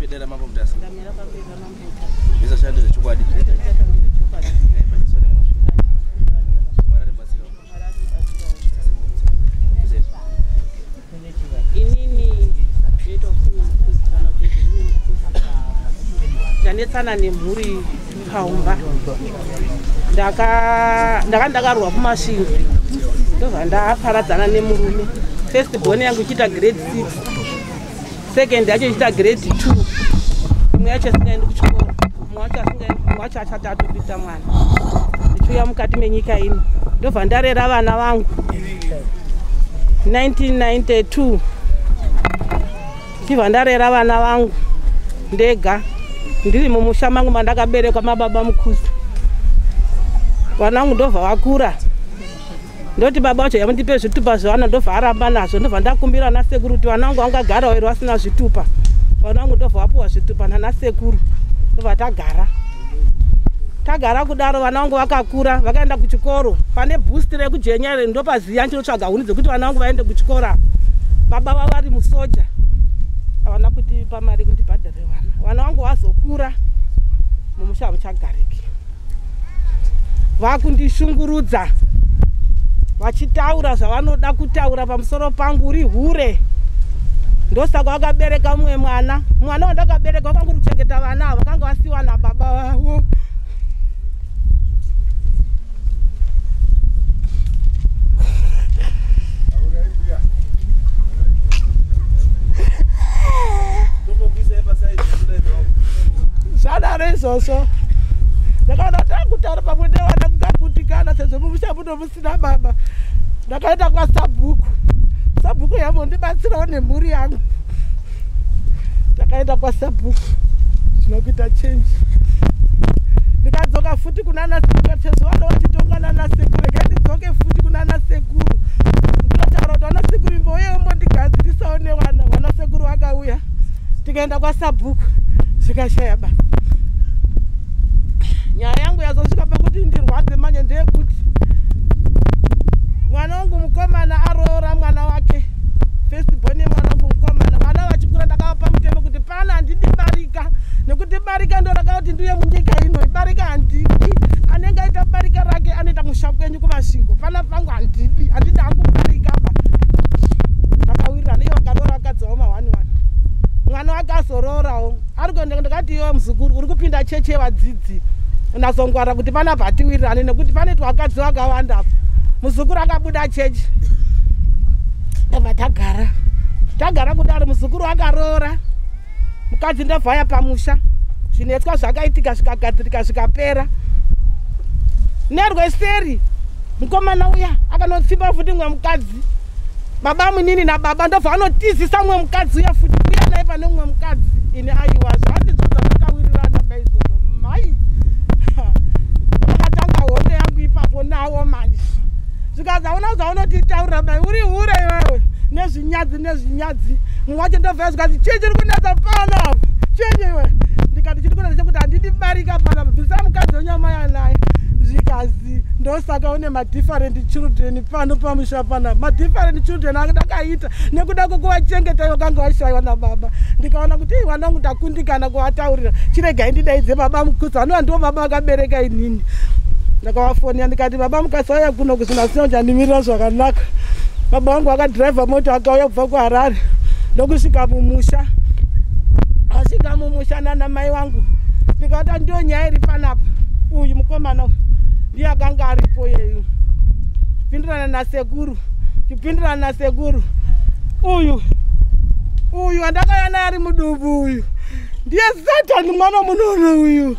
pedera Mambo Mutasa. Ndamira pamberi paMambo Mutasa. Zvese ndezvechokwadi. Zvese ndezvechokwadi. Inini zvinoita kuti kana kuti ndanetsana nemhuri paumba. Ndaka ndakarwa kuMasvingo, ndobva ndaparadzana nemurume. First born yangu ichiita grade 6, second yacho ichiita grade 2, imwe yacho asingaendi kuchikoro, mumwe wacho achati atopita mwana. Ndichiuya mukati menyika ino, ndobva ndarera vana vangu 1992, ndichibva ndarera vana vangu ndega ndiri mumusha mangu mandakaberekwa mababa Mukuzi. Vana vangu ndobva vakura, ndoti baba vacho yamundipe zvitupa zvevana, ndobva aramba nazvo. Ndobva ndakumbira vana sekuru kuti vana vangu vangagarawo here vasina zvitupa. Vana vangu ndobva vapuwa zvitupa nana sekuru, ndobva tagara kudaro. Vana vangu vakakura, vakaenda kuchikoro. Pane boost rekuJenya iri, ndopaziya ndinotsvaga huni dzekuti vana vangu vaende kuchikoro. Baba vavo vari musoja, havana kutipa mari kuti ndibhadhare vana. Vana vangu vazokura, mumusha hamuchagariki, vakundishungurudza vachitaura zvavanoda kutaura pamusoro pangu: "Uri hure, ndosaka wakabereka mumwe mwana." Mwana wandakabereka wakanguri kuchengeta vana ava vakanga vasiwa nababa vavo. Zvadaro izvozvo, ndakaona takutaura pamwe nevana kukakutikana, sezvo mumusha muno musina baba. Ndakaenda kwasabhuku, sabhuku yambondibatsirawo nemhuri yangu. Takaenda kwasabhuku, zvinokuita change. Ndikadzoka futi kunana sekuru, sezvo vana vachitonga nana sekuru. Regai ndidzoke futi kunana sekuru, ndinotaura kuti vana sekuru, imbouye umbondigadzirisawo nevana. Vana sekuru vakauya, tikaenda kwasabhuku, zvikashaya basa. Nyaya yangu yazosvika pakuti ndirwadze manje ndeyekuti mwana wangu mukomana aroora mwana wake, first born yemwana wangu mukomana. Vana vachikura, ndakavapa mutemo kuti pana handidi barika, nekuti barika ndo rakauti ndiuye munyika ino. Barika handidi. Anenge aita barika rake anoita musha kwenyu kuMasvingo, pana pangu handidi, handidi hangu barika ba. Vakawirirana ivo, vakaroora vakadzi vavo ma1 1. Mwana wake azoroorawo, ari kuenda. Ndakati, "Iwe muzukuru, uri kupinda chechi yevadzidzi, unazongwara kuti panapa hatiwirirani, nekuti panoitwa vakadzi vakawanda apo." Muzukuru akabuda chechi, ndobva tagara tagara kudaro. Muzukuru akaroora mukadzi, ndobvaya pamusha. Zvinetswa zvakaitika, zvikagadzirika, zvikapera. Nerweseri mukomana uya akanotsimba futi mumwe mukadzi. Baba munini nababa ndobva vanotizisa mumwe mukadzi uya futi, uya naye pane mumwe mukadzi. Ini aiwa, zvandizvo zvandakawirirana naizvozvo mai. Akatanga hondo yangu ipapo nawo manje, zvikanzi, "Hauna zvaunotitaurira mai, uri hure iwewe," nezvinyadzi nezvinyadzi. Mumwe wacho ndobva zvikanzi, "Chii chiri kunetsa panapa? Chinyi iwe?" Ndikati, "Chiri kunetsa chekuti handidi barika panapa, bvisai mukadzi wenyama yanaye." Zvikazi, "Ndosaka une madifferent children pano pamusha panapa." Madifferent children akadakaita nekuda kwekuvachengeta ivo kanga vashayiwa nababa. Ndikaona kuti ii, vanangu ndakundikana kuvataurira, chiregai ndidaidze baba Mukudzi, vanova ndivo baba vakabereka inini. Ndakavafonera ndikati, "Baba, mukasauya kuno kusina sina kuchandimirira zvakanaka." Baba vangu vakadhiraivha mota, vakauya kubva kuHarare, ndokusvika mumusha. Asvika mumusha nana mai vangu, ndikati, "Ndiyo nyaya iri panapa. Uyu mukomana uyu ndiye akanga aripo yeyu, pindurana nasekuru, chipindurana nasekuru. Uyu andakauya naye ari mudumbu uyu ndiye Satani, mwana munono uyu."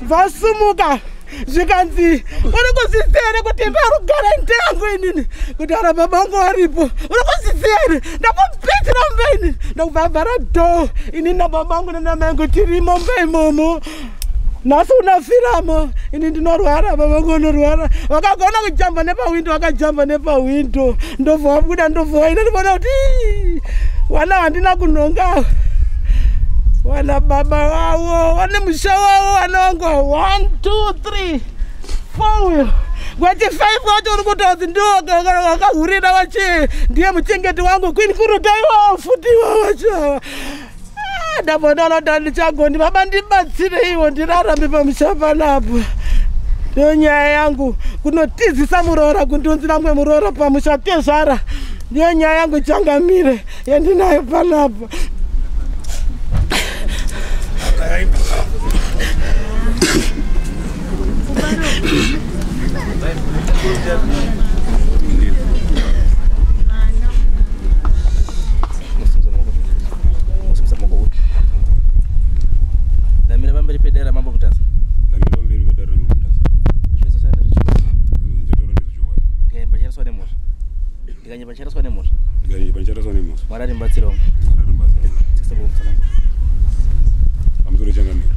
Vasumuka, zvikanzi, "Uri kuzviziva here kuti imba rugara ndeyangu inini? Kutaura baba vangu varipo, uri kuzviziva here? Ndakupedzera mumba inini." Ndokubva vhara door. "Inini nababa vangu nanamai angu tirimo mumba imomo. Nhasi unofiramo. Ini ndinorwara, baba vangu unorwara." Vakagona kujamba nepahwindo, vakajamba nepahwindo, ndobva vabuda, ndobva vaenda. Ndibona kuti ii, vana handina kunhonga, vana baba vavo vane musha wavo. Vana vangu 1 2 3 4, wechi 5 wacho uri kutonzi ndiwo wakahurira wachi, ndiye muchengeti wangu. Queen Kuruta iwawo futi iwawo wacho. Ndabona kuti handichagoni. Baba ndibatsireiwo ndirarame pamusha panapa. Ndiyo nyaya yangu, kunotizisa muroora, kundiunzira mumwe muroora pamusha tezvara. Ndiyo nyaya yangu changamire yandinayo panapa. Ndamira pamberi pedera Mambo Mutasa. Ndamira pamberi pedera Mambo Mutasa. Zvese zvana zvechokwadi. Ndichataura nezvechokwadi. Ndikanyemba ndichareswa nemhosva. Ndikanyemba ndichareswa nemhosva. Ndikanyemba ndichareswa nemhosva. Mwari arimubatsirawo. Mwari arimubatsirawo. Sisebo mutsanango. Pamusoro changamira.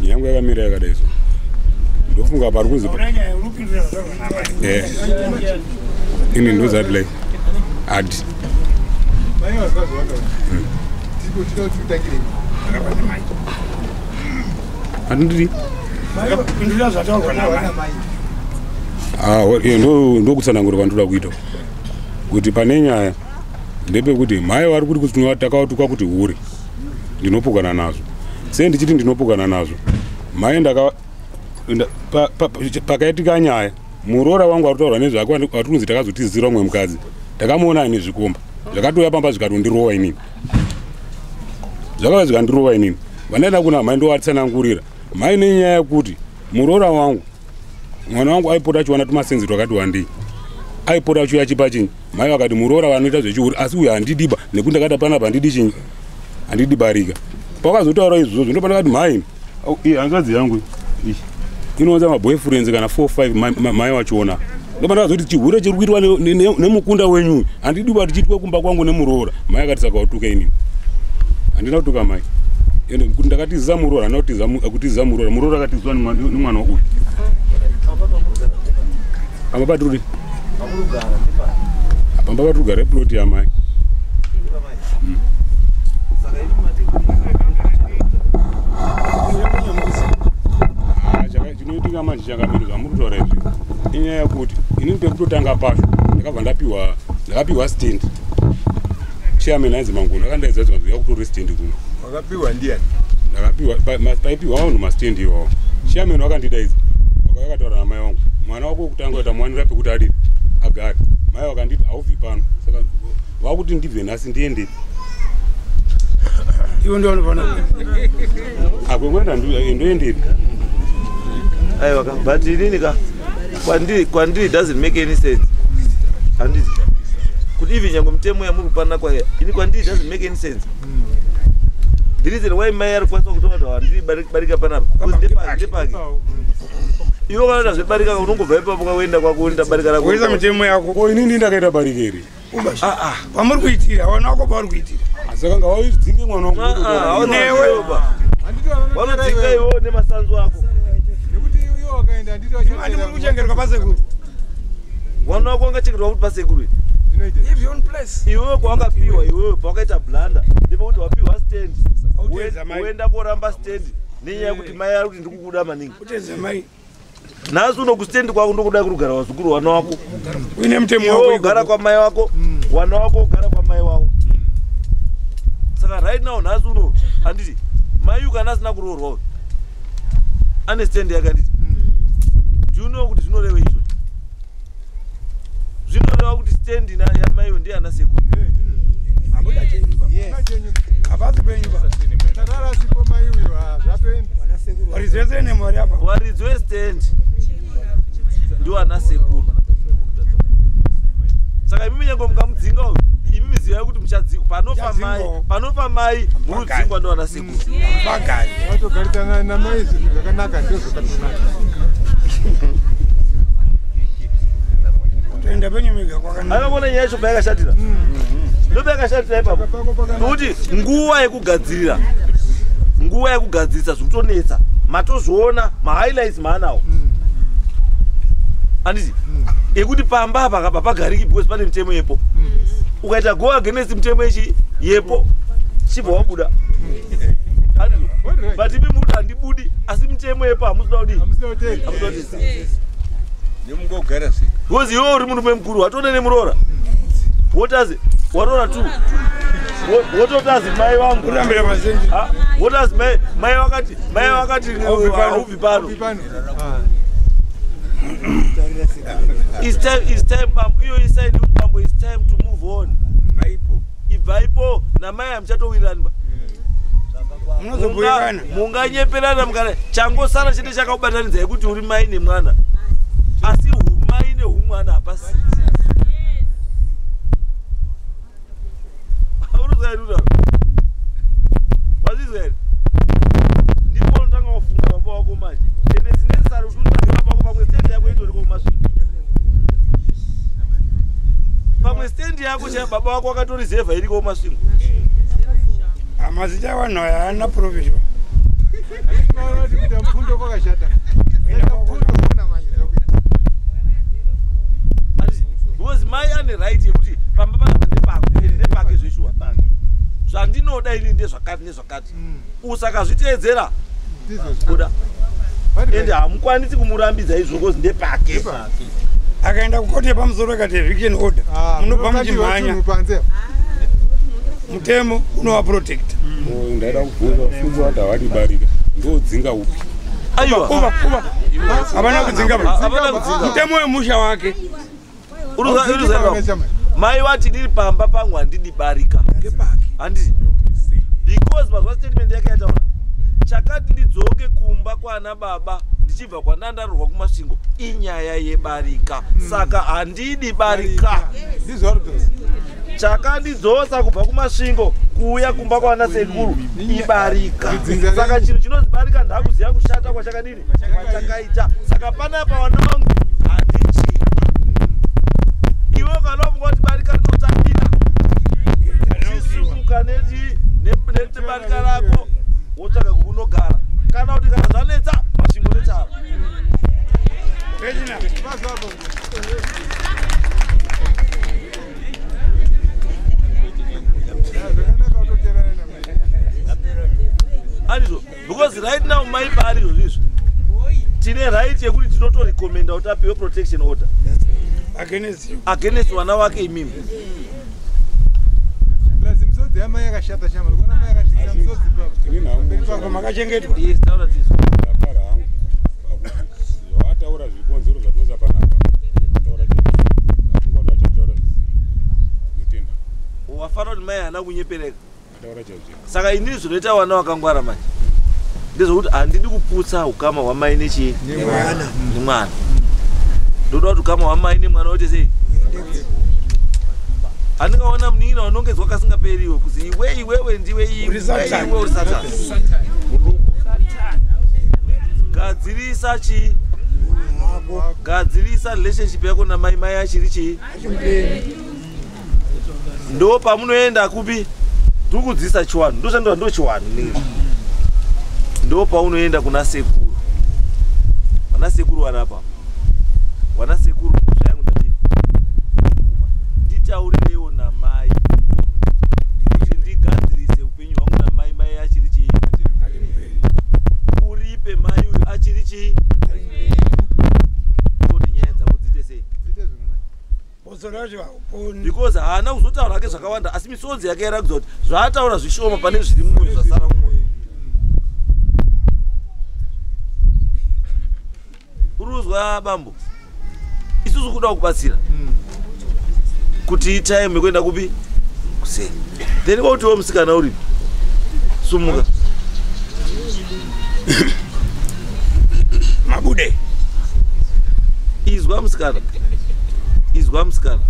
Nyaya yangu yakamira yakadai so. Ndofunga pari kunzi ini ndozati like adi. Handidi. Ndokutsanangura kwandoda kuita kuti pane nyaya ndepekuti mai vari kuti takautukwa kuti hure, ndinopokana nazvo. Sei ndichiti ndinopokana nazvo? Mai pakaitika nyaya, muroora wangu ari kutaurwa nezvake ari kunzi takazotizisira umwe mukadzi, ndakamuona aine zvikomba zvakatouya pamba zvikatondirova inini. Zvakauya zvikandirova inini. Vandaenda kuna mai ndovatsanangurira. Mai nenyaya yekuti muroora wangu, mwana wangu aipota achiwana tumasenzi twakati wandei, aipota achiuya achipa chinyi. Mai vakati muroora vanoita zvechihure, asi uyu handidiba nekuti ndakati panapa handidi chinyi, handidi barika. Pakazotaura izvozvo ndopandakati mai, hanzvadzi yangu iyi inounza maboyfriends kana 4 5 mai vachiona. Ndopandakazoti chihure chiri kuitwa nemukunda wenyu handidiba tichiitwa kumba kwangu nemuroora. Mai akati saka watuka inini. Handina kutuka mai. Ende kuti ndakatiza muroora, handina kutiza muroora. Muroora akatizwa nemwana uyu. Pamba patiri pamba patiri kugara plot yamai. Chinoitika manje chakamira zvamuri kutaura izvi inyaya yekuti inini pekutotanga pacho ndakabva ndakapiwa stand. Chairman ainzi Mangono akandaidza kuti vanhu vakutora stand kuno. Wakapiwa ndiani? Ndakapiwa paipiwa vanhu mastand iwawo. Chairman wakandidaidza vakauya vakataura namai vangu, mwana wako wekutanga kuita muwanira pekuti adii agare. Mai vakanditi haubvi pano, saka vakuti ndibve nhasi ndiende. Iwe ndiwe unofanira akwekuenda ndoendepi? Aiwa ka, but inini ka kwandiri doesn't make any sense. Handiti kuti even nyange mutemo yamuri kupana kwayo ini kwandiri doesn't make any sense. The reason why mai ari kukwanisa kutora kuti handiri barika panapa because ndepake. Iwe kana zvebarika unongobva ipapo kaoenda kwako unoita barika rako. Kuisa mutemo yako. Ko inini ndakaita barika iri. Pamuri kuitira wana wako pauri kuitira. Saka ngawaidzinge mwana wangu. Newe. Vanodzinga iwe nemasanzu ako. Andi muri kuchengerwa pasekuru. Mwana wako angachengerwa kuti pasekuru. If your own place. Iwewe kwawakapiwa iwewe pawakaita blanda ndepekuti wapiwa stand. Uenda koramba stand nenyaya yekuti mai ari kuti ndikukuda maningi. Utedza mai. Nhasi uno kustand kwako ndokuda kurugara vazukuru wana wako. Uine mutemo wako. Ugara kwamai wako, wana wako ugara kwamai wako. Saka right now nhasi uno handiti mai uyu kana asina kuroorwa ane stand yake handiti. Do you know kuti zvinoreva izvo? Zvinoreva kuti stand yamaiyo ndiye ana sekuru. Waridzi westand ndiwo ana sekuru. Saka imimi nyange mukamudzinga uyu, imimi zivai kuti muchadzingwa. Panofa mai munodzingwa ndiwo ana sekuru. Vatogarisana namai zvinhu zvakanaka ndizvo zvakatonaka. Akaona nyaya yacho payakashatira. Ndopayakashatira ipapo. Nokuti nguva yekugadzirira, nguva yekugadzirisa zvikutonetsa. Matozviona mahighlights maanawo. Handiti ekuti pamba apa kapa pagariki because pane mitemo yepo. Ukaita go against mitemo yechi yepo chibva wabuda. Handiti but imi muri handibudi asi mitemo yepo hamusina kudii? Hamusina kutenda. Nemungogara sei? Because iwe uri murume mukuru watone nemuroora. Wotazi waroora 2. Wototazi mai vangu. Kurambira masendi. Wotazi mai vakati haubi pano. It's time bambo. Iyo isaini bambo, it's time to move on. Ibvaipo namai hamuchatowirirani ba. Munganyeperana mukana changosara chete chakakubatanidzai kuti uri mai nemwana. Asi humai nehumwana hapasi. Wazizwa ndipo unotanga kufunga baba wako manje. Ende sinesari kuti utsvage baba wako pamwe stendi yako itoriko kumasvingo. Pamwe stendi yako chaya baba wako akatorizevha iriko kumasvingo. Mazita avanhu aya haana profession. Because mai ane right yekuti pamba panapa ndepako ndepake zveshuwa. Zvandinoda ini ndezvakati nezvakati. Usakazviteedzera kuda. Ende hamukwanisi kumurambidza izvo because ndepake. Akaenda kukoti yepamusoro akati eviction order. Munobva muchimhanya. Mutemo unovaprotecta. Ndaida kubvunza fungu vati havadi barika. Ndodzinga upi? Aiwa. Uva. Havana kudzinga. Mutemo wemusha wake. Mai vati ndiri pamba pangu handidi barika. Handiti. Because mazuva statement yake yataura. Chakati ndidzoke kumba kwana baba ndichibva kwandandarurwa kumasvingo inyaya yebarika. Saka handidi barika. Chakandidzosa kubva kumasvingo kuuya kumba kwana sekuru ibarika. Saka chinhu chinonzi barika ndakuziya kushata kwachakadini kwachakaita. Saka panapa vana vangu handichidi. Iwe ukanofunga kuti barika rinotapira, chisumuka nebarika rako wotsvaka kunogara. Kana kuti kana zvanetsa masvingo netara. Andizvo, because right now mai paari izvozvizvi tine right yekuti tinotorekomenda kuti apiwe protection order against vana vake imimi. Makachengetwa. Ndafara hangu zvawataura zvikonzero zvatinoisa panapa. Ataura chaizvo. Afunga kuti vachataura zvisiri. Ndinotenda. Wafara kuti mai haana kunyepereka. Ataura chaizvo. Saka inini zvinoita vana vakangwara manje ndezvekuti handidi kuputsa ukama hwamai nechii nemwana. Ndoda kuti ukama hwamai nemwana uite sei? Handingaona munin'ina wanongedzwa kasingaperiwe kuzi iwe iwewe ndiwe iwe uri Satani. Gadzirisa chii? Gadzirisa relationship yako namai, mai achiri chii? Ndo pamunoenda kupi? Ndikudzisa chiwanhu. Ndoshandwa ndo chiwanhu ningi. Ndo paunoenda kuna sekuru. Vana sekuru varapa. Vana sekuru mhosva yangu ndadini? Nditaurirewo namai kuti ndigadzirise upenyu hwangu namai, mai achiri chii? Uripe mai uyu achiri chii? Kuti nyaya dzako dziite sei? Because haana kuzotaura hake zvakawanda asi misodzi yake yaratidza kuti zvaataura zvishoma pane zviri mumwoyo zvasara mumwoyo. Uruzwa bambo, isusu kuda kubatsira kuti itime yekuenda kupi? Kuseri. Then kwautiwo musikana uripi? Sumuka. Mabude. Izwa musikana. Izwa musikana.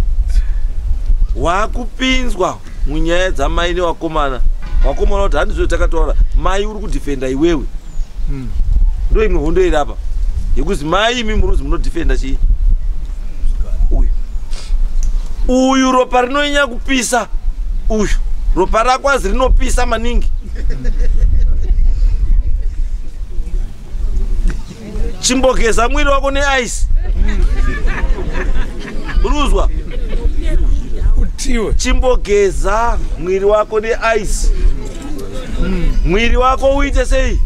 Wakupinzwa munyaya dzamai nevakomana. Vakomana kuti handizvo takataura. Mai uri kudhifenda iwewe. Ndo imwe hondo iri apa. Yekuzi mai imi muruzi munodhifenda chii? Uyu. Uyu ropa rinonyanya kupisa. Uyu ropa rako azi rinopisa maningi. Chimbogeza mwiri wako neaisi. Ruzwa. Chimbogeza mwiri wako neaisi. Mwiri wako uite sei?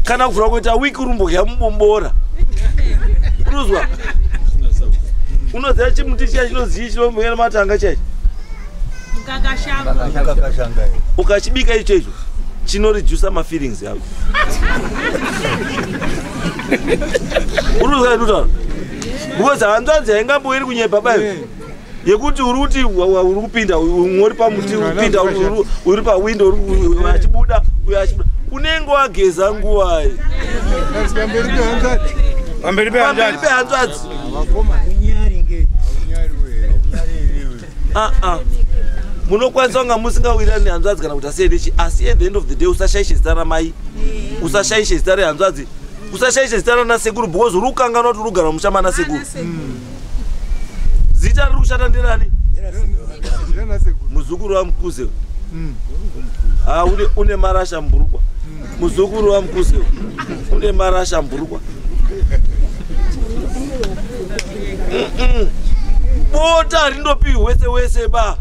Kana kuvhura kuita wiki urumbogya mubombora. Ruzwa. Unoziva chimuti chiya chinozii chinomhera matanga chaicho? Ukachibika icho icho chinoredusa mafeelings yako. Urikuzwa ndutaura? Because hanzvadzi haingamboiri kunyepa bayo. Yekuti uri kuti uri kupinda umwe uri pamuti uri kupinda uri pawindow uri achibuda uyo achibuda. Unenge wageza nguwai? Pamberi pehanzvadzi. Munokwanisa kunga musingawirirani nehanzvadzi kana kuti asei asi at the end of the day usashaishe zita ramai, usashaishe zita rehanzvadzi, usashaishe zita ranasekuru because uri kukanganwa kuti uri kugara musha manasekuru. Zita riri kushata nderani? Muzukuru waMukuze. Une marasha mburukwa. Muzukuru waMukuze une marasha mburukwa. Bota rindopiwa wese wese ba.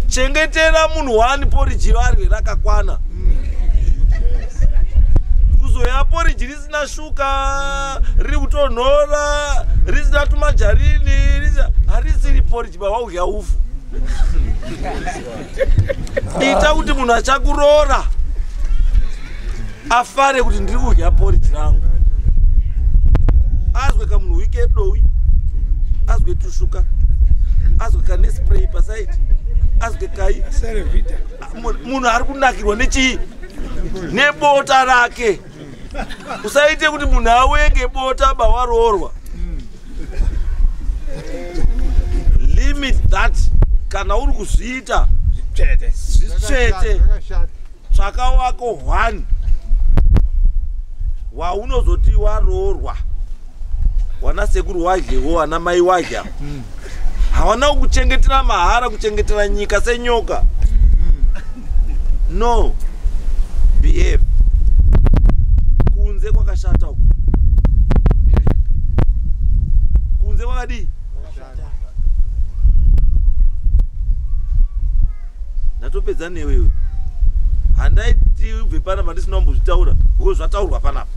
Chengetera munhu wani poriji rarwe rakakwana. Kuzoya poriji risina shuka, riri kutonhora, risina tumajarini, harisiri poriji ba waudya ufu. Ita kuti munhu achakuroora afare kuti ndiri kudya poriji rangu. Azwe kamunhu wike dowi, azwe tushuka, azwe kane spray pasaidi. Azwe kai munhu ari kunakirwa nechii? Nebota rake. Usaite kuti munhu awenge bota bawaroorwa. Limit that. Kana uri kuzviita zvitsvete. Tsvaka wako 1 waunozoti waroorwa, wana sekuru wadyewo, wana mai wadya. Hawana kuchengetera mahara, kuchengetera nyika senyoka. No. Behave. Kunze kwakashata uku. Kunze kwakadii? Ndatopedza newewe. Handaiti ubve panapa ndisina kumbozvitaura, because zvataurwa panapa.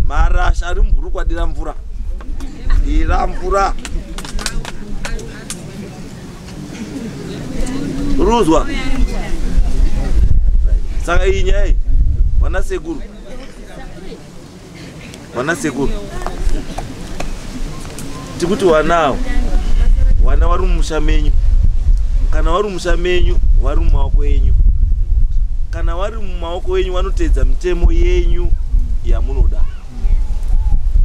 Marasha ari mubhurukwa dira mvura. Dira mvura. Ruzwa. Saka iyi nyaya iyi, vana sekuru. Vana sekuru. Tikuti wanawo. Wana vari mumusha menyu. Kana vari mumusha menyu, vari mumaoko enyu. Kana vari mumaoko enyu vanoteedza mitemo yenyu yamunoda.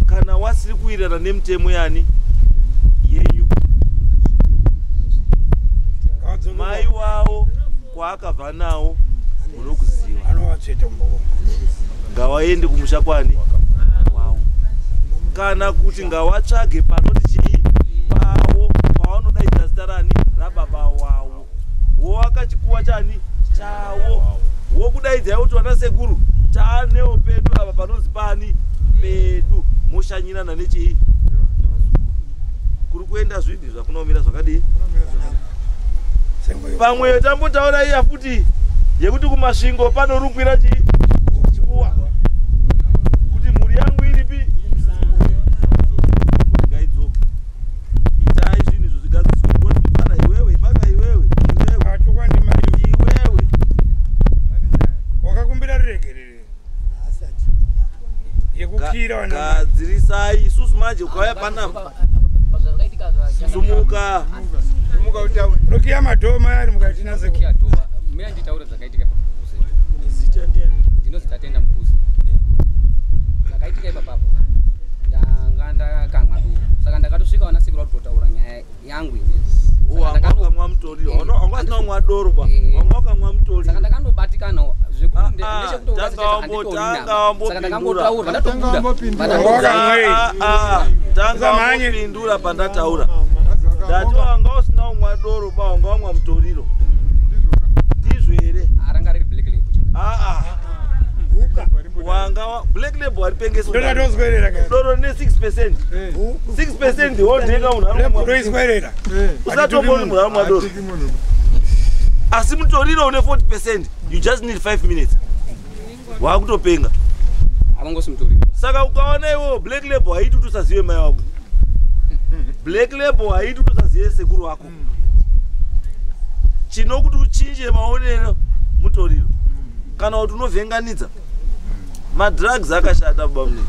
Kana wasiri kuwirirana nemitemo yani yenyu, mai wavo kwaakabva nawo munokuziva. Ngawaende kumusha kwani kwavo, kana kuti ngawatsvage panoti chii pavo pavanodaidza zita rani rababa wavo, wowakachikuwa chani chawo, wokudaidzai kuti vana sekuru taanewo pedu apa panonzi pani pedu, moshanyirana nechii. Kuri kuenda zvinhu zvakunomira zvakadii? Pamwe tambotaura iya futi yekuti kuMasvingo panorukwira chii chikuwa, kuti mhuri yangu iripi ngaidzoke. Itai zvinhu izvo zvigadziswe. Pana iwewe, paka iwewe, iwewe wakakumbira ruregerero yekukira. Gadzirisai isusu manje ukauya panapa sumuka rokiya madhoma ari mukati nasekuru. Mina nditaura zvakaitika pamukuzi. Ndinozi Tatenda Mukuzi. Zvakaitika ipapapo ndanga ndakamwa doro, saka ndakatosvika vana sekuru vakutotaura nyaya yangu ini. Wanga wakamwa mutoriro, wanga usina kumwa doro ba, wanga wakamwa mutoriro. Saka ndakandobatikana zvekuti ndechekutouraya saka ndakangotaura ndatobuda. Tanga wambopindura pandataura. Ndati wanga usina kumwa doro ba, wanga wamwa mutoriro. Ndizvo here? Ranga riri black label. Wanga black label haripengesi. Ndoratoswerera. Doro ne 6%. 6% wotenga munhu ari kumwa. Ndoiswerera. Usatomboni munhu ari kumwa doro. Asi mutoriro une 40%. You just need 5 minutes. Wakutopenga. Havangosi mutoriro. Saka ukaona iwewo black label haiti kuti usazive mai wako. Black label haiti kuti usazive sekuru wako. Chinokuti uchinje maonero mutoriro kana kuti unovhenganidza. Madrugs akashata baba munini.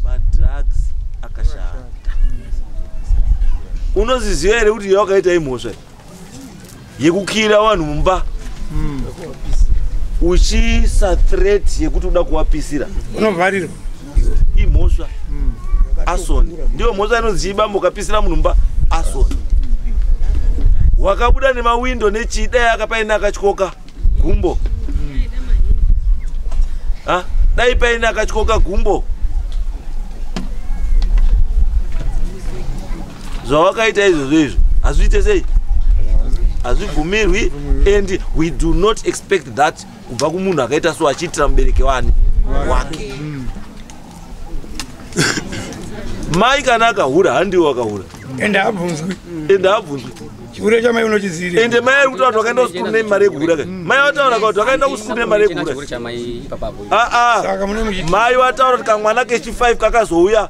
Madrugs akashata. Unoziziva here kuti wakaita imhosva yekukira vanhu mumba uchiisa threat yekuti uda kuvapisira? Unovharirwa. Imhosva. Asoni ndiyo mhosva inonzi chibambo ukapisira munhu mumba asoni. Wakabuda nemawindo nechidai akapaine akatyoka gumbo. Dai paine akatyoka gumbo. Zvawakaita izvozvo izvo hazviite sei? Hazvibvumirwi. And we do not expect that kubva kumunhu akaita so achiitira mubereki wani wake. Mai kana akahura handiwo akahura. Ende abvunzwi. Ende abvunzwi. Chihure chamai unochizire. Ende mai ari kutaura kuti wakaenda kusikuru nemari yekuhura ka. Mai vataura kuti wakaenda kusikuru nemari yekuhura. Mai vataura kuti kamwana kechi5 kakazouya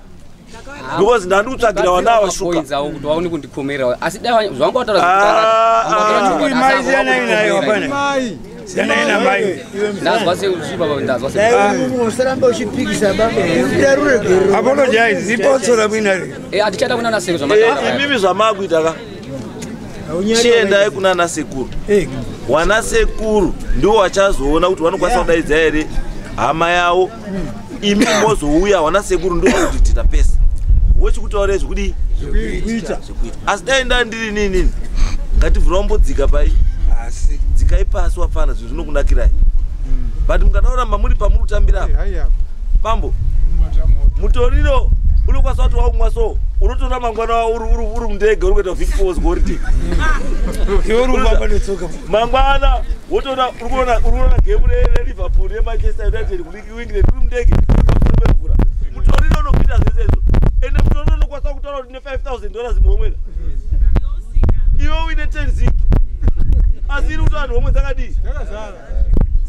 because ndandikutsvagira vana avashuka. Kuti vaone kundikomera. Asi dai zvangu vataura mai siyanai nayo hapana. Siyanai namai. Ndazwa sezvibaba ndazwa se. Usaramba uchipikisa baba. Udaruregero. Apologize. Zipotsora mwinari. Atichada kuna nasekuru zvamataura. Imimi zvamakuita ka. Chiendai kuna nasekuru. Wana sekuru ndiwo wachazoona kuti vanokwanisa kudaidza here hama yavo. Imi mozouya wana sekuru ndiwo vanotitita pesa. Wochikutaura zvekudii? Zvekuita. Asi dai ndandiri nini ngativhura mbodzika pai. Asi dzikai pasi wapfana zvinhu zvinokunakirai. But mukada kuramba muri pamuri kutambira apa. Bambo mutoriro unokwanisa kuti waumwa so unotoona mangwana uri mundege uri kuita Vic Falls holiday. Mangwana wotoona uri kuona game reLiverpool neManchester United kuEngland uri mundege uri pamusoro pemvura. Mutoriro unokuita zvese izvo. Ende mutoriro unokwanisa kutaura kuti une $5,000 muhomwe. Iwe uine 10 zig. Asi iri kuti vanhu homwe dzakadii?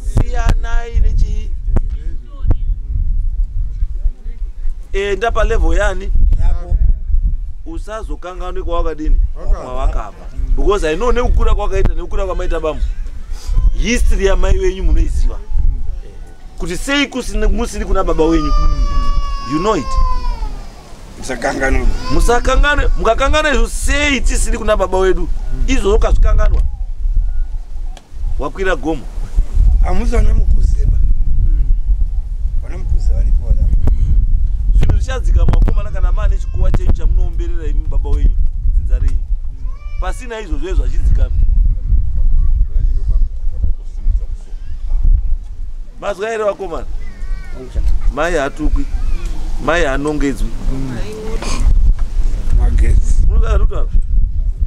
Siyanai nechii? Enda palevel yani usazokanganwe kwawakadini kwawakabva, because I know nekukura kwakaita nekukura kwamaita bambo history yamai wenyu munoiziva kuti sei musiri kuna baba wenyu. You know it. Musakanganwe. Musakanganwe. Mukakanganwa izvo sei tisiri kuna baba wedu izvozvo ukazvikanganwa wakwira gomo. Hamuzana mukuzeba. Vana mukuze varipo vana. Zvinhu zvichadzika makomana kana maane chikuva chenyu chamunoomberera imi baba wenyu dzinza renyu. Pasina izvozvo izvo hachidzikami. Mazwa here vakomana? Mai hatukwi. Mai haanongedzwi. Magetsi. Munotaura.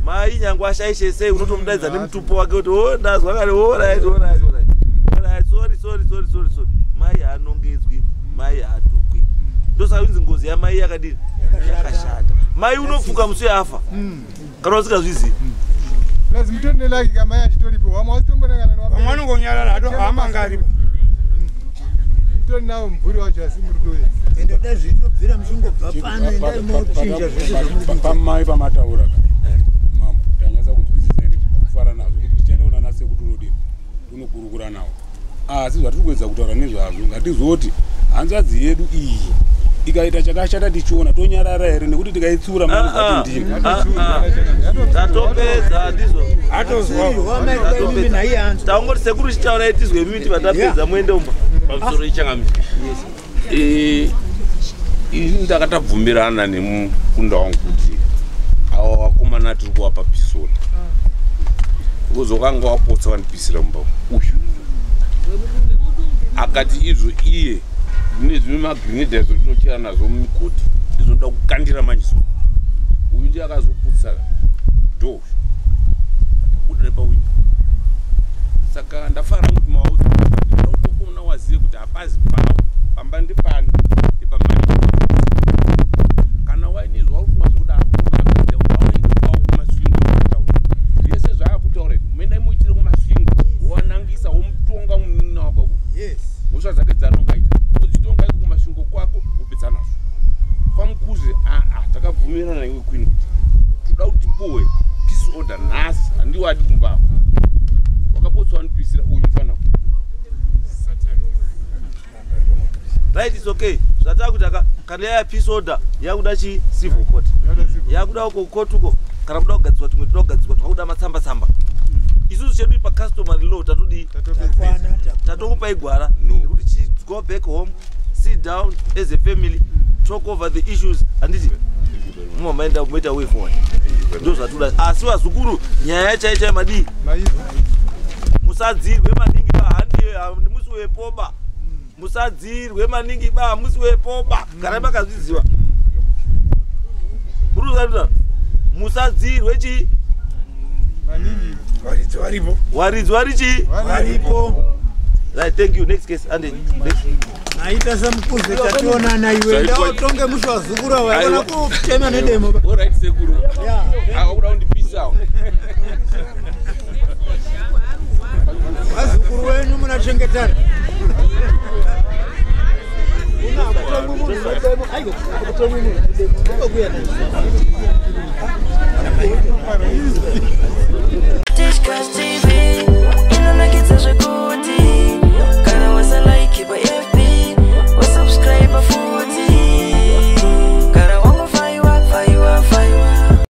Mai nyangwe ashaishe sei unotomudaidza nemutupo wake kuti oh ndazwa kare alright alright alright. Alright sorry sorry sorry sorry sorry. Mai haanongedzwi, mai hatukwi. Ndosaka inzi ngozi yamai yakadini? Yakashata. Mai unofuka musi yafa. Kana usingazvizivi. Lazima mutori nelaki kamai achitoripo. Vamwe vasitombonangana nevamwe. Vamwe vanongonyarara hato hama ngaripo. Mutori navo mumvuri wacho asi muri kutoenda. Ende dai zvichitobvira muchingobva pano endai mochinja zvese zvamuri kuita. Pamai pamataura ka. Mambo tanyatsa kunzwisisa ende kufara nazvo kuti tichaenda kuna nasekuru tinodini tinokurukura navo. Asi zvatiri kuedza kutaura nezvazvo ngatizoti hanzvadzi yedu iyi ikaita chakashata tichiona tonyarara here nekuti tikaitsura mari ndini. Tatopedza ndizvo. Atozwa. Taungoti sekuru chitaurai tizwe imi kuti vatapedza muende umba. Pamusoro ichangamire. Ini ndakatabvumirana nemukunda wangu kuti ava vakomana tiri kuvapa pisoni. Because wakanga wapotsa vandipisira mumba uyu. Akati izvo iye nezvimwe magrenade zvatinochera nazvo mumigodhi ndizvonoda kukandira manje so. Uyu ndiye akazoputsa door akabuda nepawindo. Saka ndafara kuti maudzi ndautokuona wazive kuti hapazi pavo pamba ndepano ndepamai. Kana wainizwa warufunga zvekudaro waende kwavo kumasvingo kutaura zvese zvaakutaura izvi muendai muitire kumasvingo wowanangisa womutonga. Tobvumirana iwe queen kuti toda kuti tipuwe peace order nhasi, handiwadi kumbapo. Wakapotsa wanipisira uyu mufana. Right, it's okay. Zvatakuti kana yaya peace order yakuda chi civil court, yakuda uko court uko, kana kuda kugadzirwa tumwe toda kugadzirwa twakuda matsamba tsamba. Isusu chedu pa customary law tatodii? Tatokupai gwara nekuti chi go back home, sit down as a family, talk over the issues, handiti mumwe maenda moita way forward. Ndo zvatoda. Asi vazukuru nyaya chai chai madii? Musadzirwe maningi ba, handi musi wepoba. Musadzirwe maningi ba, musi wepoba. Kana makazviziva. Muruzarura. Musadzirwe chi maningi. Waridzi varipo. Waridzi vari chi? Varipo. Right, thank you. Next case, Andy. Next. Maita samukuze tationana iwe ndaotonge musi wazukuru ava kutema nedemo. All right sekuru. Akuda kundipisawo. Vazukuru wenyu munachengetana. Tishkas TV inonakidza zvekuti.